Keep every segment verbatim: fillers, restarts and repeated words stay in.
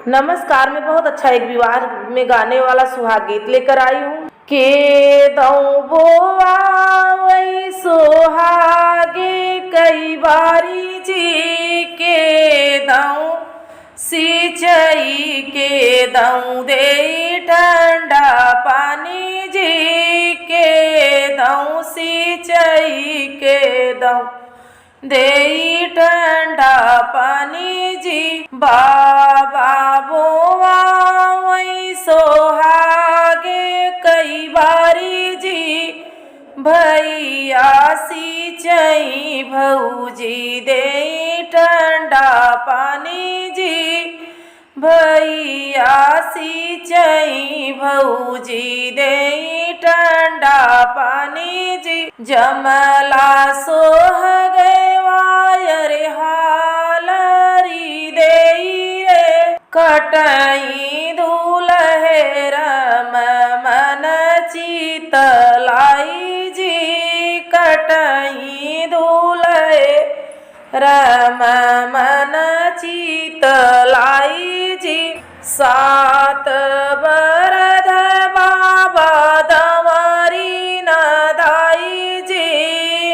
नमस्कार, मैं बहुत अच्छा एक विवाह में गाने वाला सुहाग गीत लेकर आई हूँ। के दऊं बोआवई सोहागे कई बारी जी, के दऊं सिंचई, के दऊं देई ठंडा पानी जी, के दऊं सिंचई, के दऊं देई ठंडा पानी जी। बाबा बोआवई सोहागे कई बारी जी, भैया सिंचई भौजी देई ठंडा पानी जी, भैया सिंचई भौजी देई ठंडा पानी जी। जमला सोहगवा अरे हालरी देई रे, कटई दुलहे राम मन चितलाई जी, कटई दुलहे राम मन चितलाई जी। सात बरद बाबा दंवरी न दाई जी,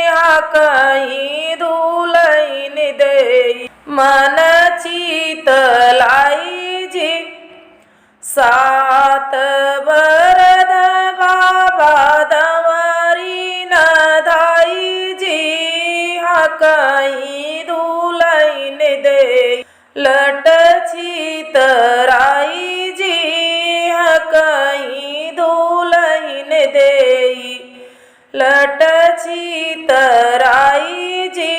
हाकई दुलहिन देई मन चितलाई जी। सात बरद बाबा दंवरी न दाई जी, हाकई दुलहिन देई लट चितराई जी, हाकई दुलहिन देई लट चितराई जी।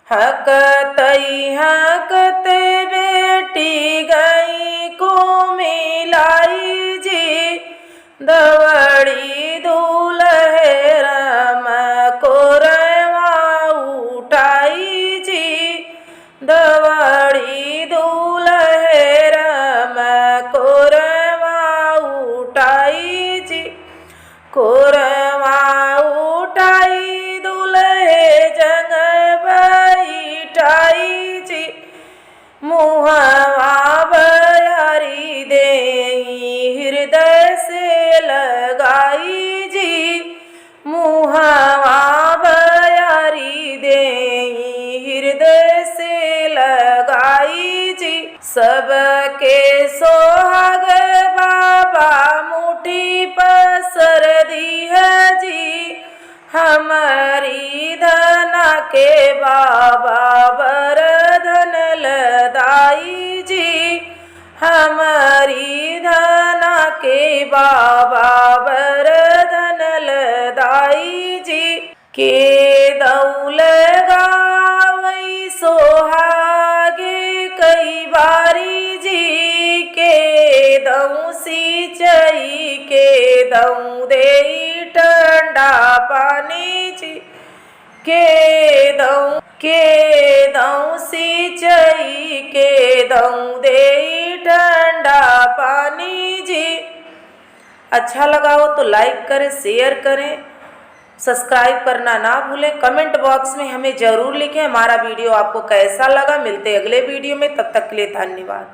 हकतई हकत बेटी गई को मिलाई जी, दंवरी दुलहे राम कोरवा उठाई जी, दंवरी दुलहे राम कोरवा उठाई जी। कोरवा उठाई दुलहे जंग बैठाई जी, मुहवा बयारी देई हृदय से लगाई जी, मुहवा बयारी देई हृदय से लगाई जी। सबके सोहाग बाबा मुट्ठी पसर दिहा जी, हमरी धना के बाबा बरधन लदाई जी, हमरी धना के बाबा बरधन लदाई जी। के दऊं लगावई सोहागे कई बारी जी, के दऊं सिंचई, के दऊं देई ठंडा पानी जी, के दऊं, के दऊं सिंचई, के दऊं देई ठंडा पानी जी। अच्छा लगा हो तो like करें, share करें, subscribe करना ना भूलें। Comment box में हमें ज़रूर लिखें हमारा video आपको कैसा लगा। मिलते अगले video में, तब तक के लिए धन्यवाद।